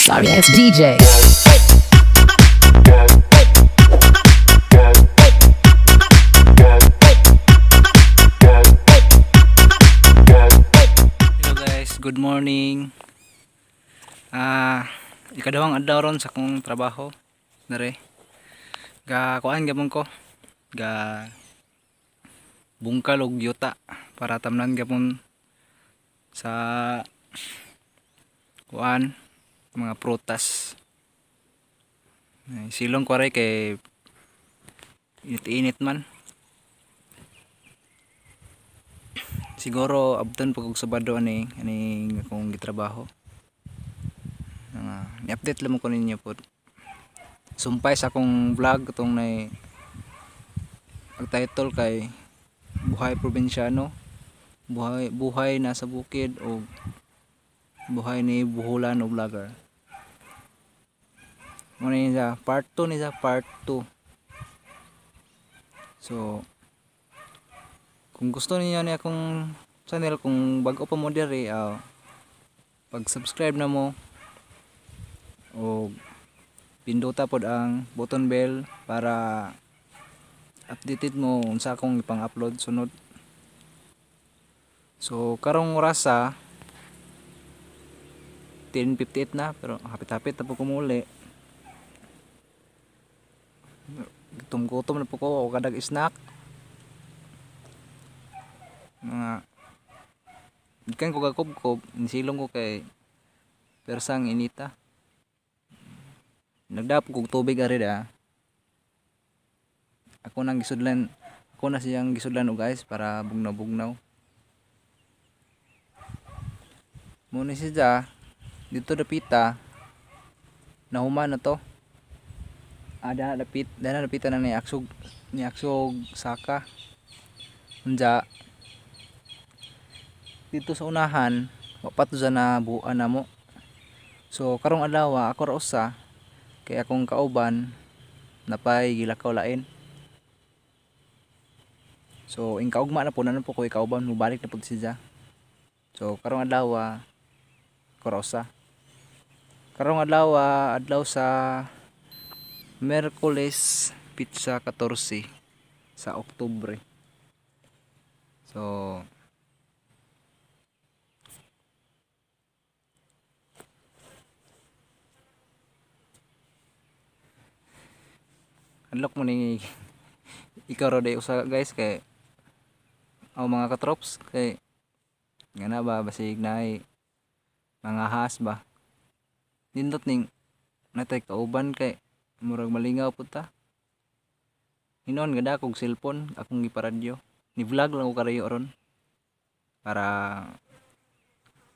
Sorry ass DJ. Hello guys, good morning. Ikadawang adlaw ron sa akong trabaho. Nare. Ga kuan gyapon ko. Ga bungkal og yuta para tamnan gyapon sa kuan mga prutas. Ay, silong ko aray kay init-init man. Siguro abton pag og Sabado ani aning akong gitrabaho. Ni-update lang ko ninyo pod. Sumpay sa akong vlog itong nay ang title kay Buhay Probinsyano, buhay na sa bukid o buhay ni Buholan o vlogger. Muna ni siya, part 2 ni siya, part 2. So kung gusto niyo ni akong channel, kung bag-o pa mo diri, pag-subscribe na mo o pindota pod ang button bell para updated mo unsa akong ipang-upload sunod. So karong orasa 10:58 na, pero hapit-hapit na po kumuli. Gutom-gutom na po ko, ako kadag snack. Mga ikan ko gakubkob, nisilong ko kay persang inita. Nagdapog kog tubig ari da. Ako nang gisudlan, ako na siyang gisudlan og guys para bugnaw-bugnaw. Muna siya dito dapita nahuman na to. Ada dapit, dana dapita na ni aksog saka. Unja dito sa unahan wa pa to na buuan na mo. So karong adlaw ako ra usa kay akong kauban napay gilakaw lain. So ing kaugma na po na po ko kauban, mobalik na pud siya. So karong adlaw ako ra usa. Karong adlaw, adlaw sa Miyerkules pitsa 14 sa Oktubre. So unlock mo ni ikaw ra day usa guys kay aw mga katrops kay nga na ba basig naay mga has ba nindot ning natay kauban kay murag malingaw pud ta. Hinon gada kog cellphone akong giparadyo, ni vlog lang ko karayo ron para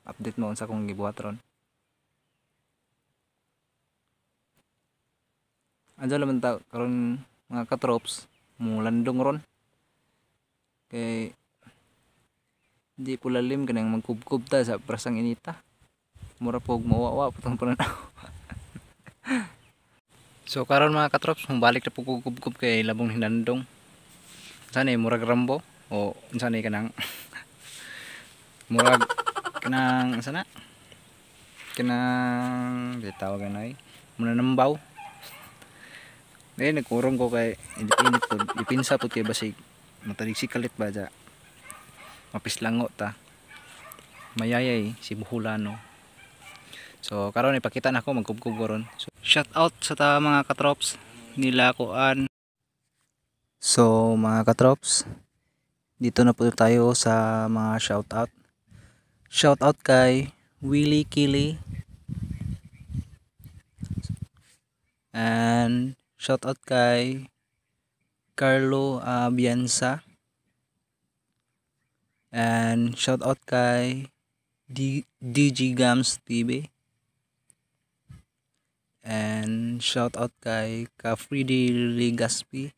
update mo unsa akong gibuhat ron. Adto naman ta karon mga katrops mulandong ron kay di po lalim kanang magkubkub ta sa prasang inita, mura pog mawawa putong pananaw. So karon mga katrops mobalik na po ko kubkub kay labong hinandong. Unsa ni murag Rambo o unsa ni kanang murag kanang unsa na kanang di tawag anay muna nambaw. Nagkurong ko kay init-init po, ipinsa po kay basig mataligsik kalit ba dya mapislango ta mayayay si Buholano. So karon ipakita na ako magkubkub ko ron. So, shout out sa ta mga katrops nila kuan. So mga katrops, dito na po tayo sa mga shout out. Shout out kay Willie Kili and shout out kay Carlo Abianza and shout out kay DG Gams TV and shout out kay Kafridi Legaspi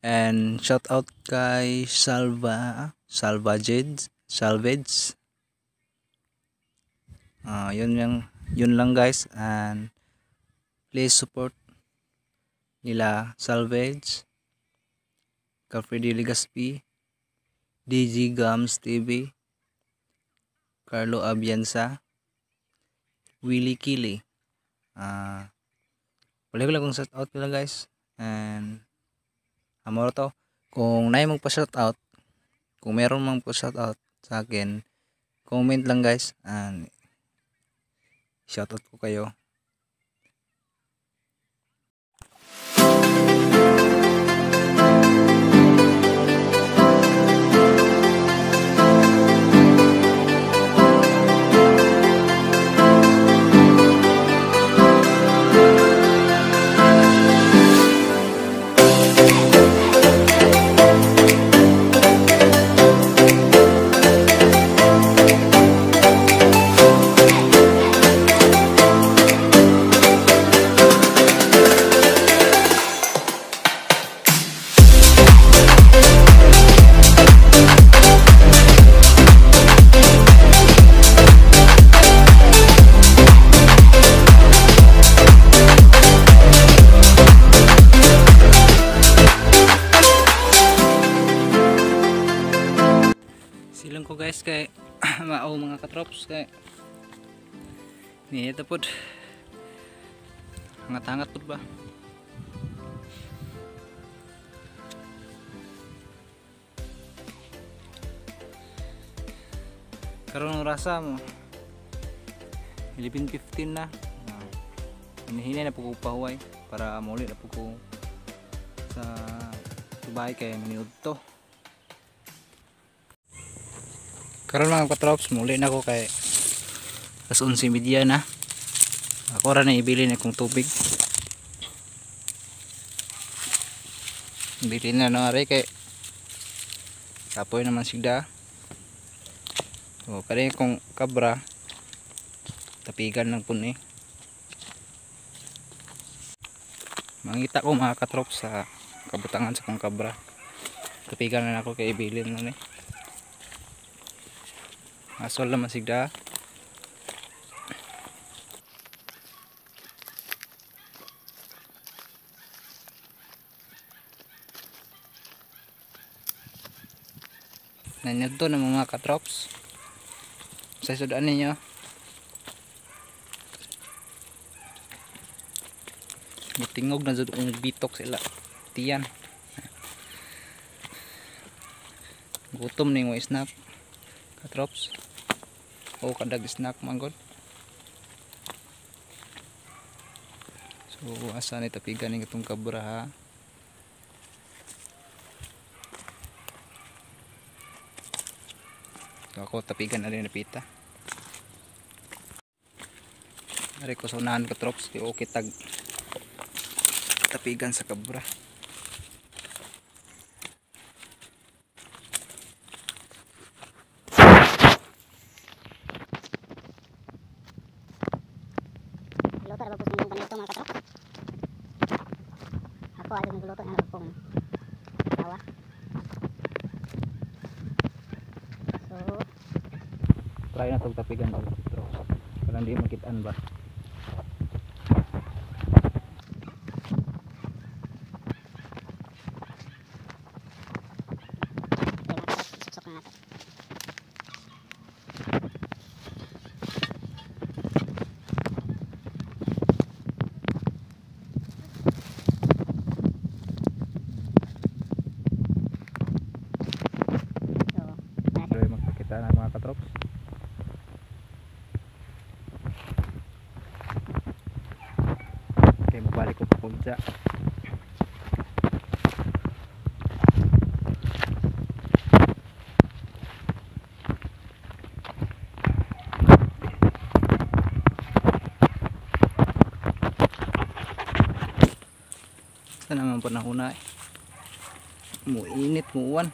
and shout out kay Salvage. Yun lang guys, and please support nila Salvage, Kafridi Legaspi, DG Gams TV, Carlo Abianza, Willie Kili. Wala ko lang kung shout out nila guys. And amor to. Kung naay mong pa-shout out, kung meron mang pa-shout out sa akin, comment lang guys and shout out ko kayo. Silang ko guys kay mao mga katrops kay ni ito pod hangat-hangat pod ba. Karon rasa mo 11:15 na. Hinihinay na po ko pahuway para muli na po ko sa bahay kay maniud to. Karon mga katrops, muli na ko kay alas 11:30 na. Ako ra na ibili na kong tubig. Bili na no ari kay kapoy naman sigda. So kani kong kabra tapigan lang pun eh. Mangita ko mga katrops sa kabutangan sa kong kabra. Tapigan na ako kay ibilin na ni. Asol naman sigda. Nanyadto ng mga katrops. Sa sudan ninyo. Mutingog na jud ang bitok sila. Tiyan. Gutom ning mo snack. Katrops. O kadag snack manggod. So asa ni tapigan ning itong kabra ha. So ako tapigan na rin napita. Ari ko sa unahan katrops di okay tag tapigan sa kabra. Luto ra ba po sa inyong panito mga katrops? Ako adto nagluto na pong asawa. So try na tog tapigan ba katrops. Para hindi makitaan ba. Suksok na natin. So, magpakita na mga katrops. Okay, mabalik ko po dyan. Saan naman panahon na eh. Muinit, muuwan.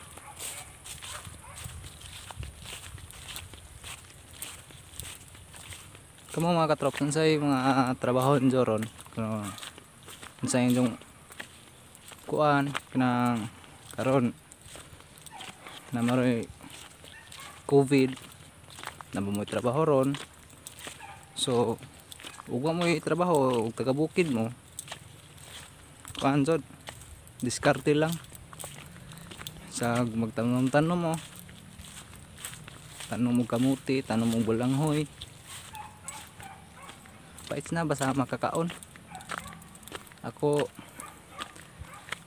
Kamo mga katrops, unsay mga trabaho ninyo ron? Unsay inyong kuan kanang karon na maroy COVID na mo trabaho ron. So ugwa mo trabaho ug taga bukid mo, kuan jud, diskarte lang sa magtanom-tanom mo. Tanom mo kamuti, tanom mo balanghoy. Paits na basta makakaon. Ako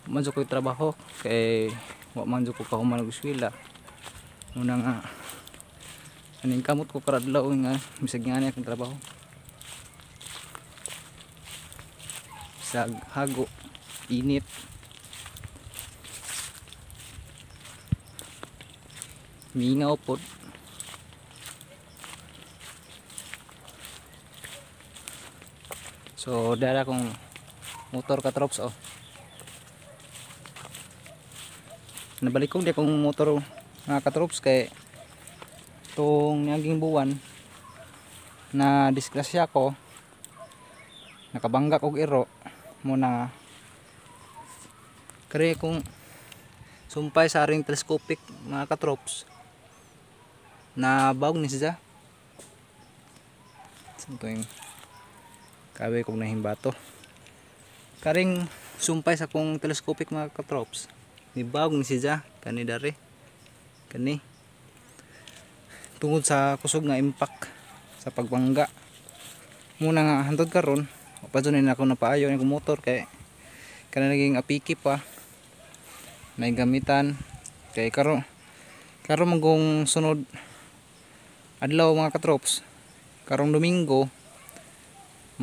man jud ko'y trabaho kay wa man jud ko kahuman og eskwela. Muna nga aning kamot ko karadlaw nga bisag nga ani akong trabaho. Bisag hago, init. Mingaw pod. So dara kong motor katrops oh. Nabalik kong di akong motor mga katrops kay tong niaging buwan na disgrasya ko, nakabangga kog iro muna kare kong sumpay sa aring telescopic mga katrops na bawg ni siya. Ito yung kabe kong nahimbato karing sumpay sa kong telescopic mga katrops, ni bawg ni siya kani dare kani tungod sa kusog nga impact sa pagbangga. Muna nga hantod karon pa jud na ako napaayo ni motor kay kana naging apiki pa may gamitan kay karon karon manggung sunod adlaw mga katrops, karong Domingo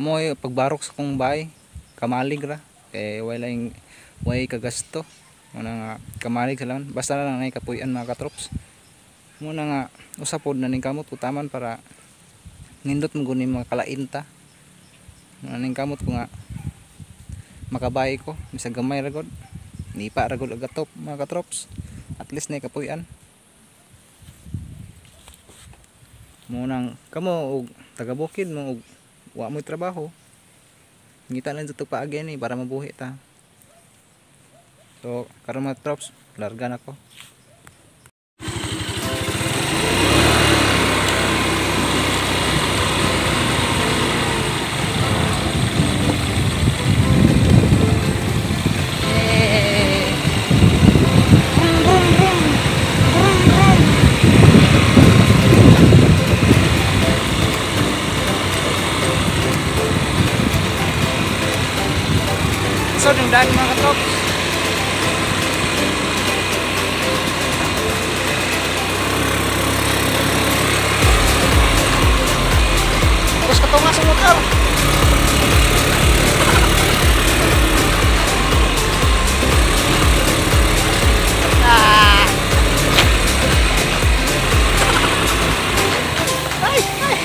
moy pagbarok sa kong bahay, kamalig ra kay way kagasto. Muna nga kamalig sa laman basta na lang nay kapuy-an mga katrops. Muna nga usa pod na ning kamot utaman para nindot mo guni mga kalain ta. Muna ning kamot ko nga makabay ko bisag gamay ra gud, nipa ra gud og atop mga katrops, at least nay kapuy-an. Munang kamo og taga bukid mo og wa moy trabaho, ngita lang jud paagi ni para mabuhi ta. So karon mga trops, larga na ko. So yung daan mga katrops. Tapos katunga sa motor. Ah. Ay, ay.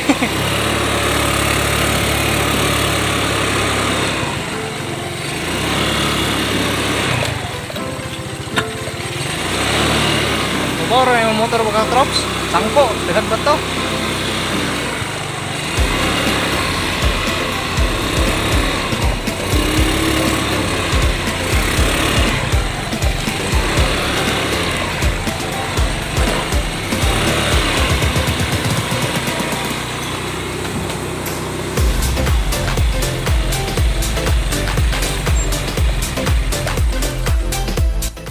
Boro na yung motor mga katrops. Sangko, dagat ba to?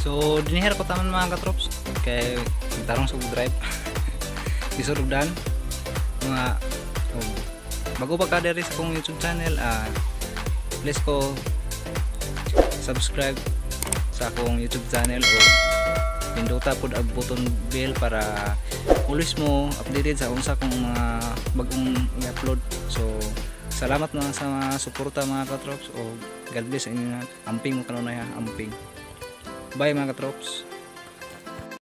So dinihir ko taman mga katrops kay tarong sa drive. Isurugdan mga oh, bago pa ka diri sa akong YouTube channel, please ko subscribe sa akong YouTube channel o pindota pod ang button bell para always mo updated sa unsa kong mga bagong i-upload. So salamat mga sa mga suporta mga katrops o God bless sa inyo. Amping mo kanunay ha, amping. Bye mga katrops.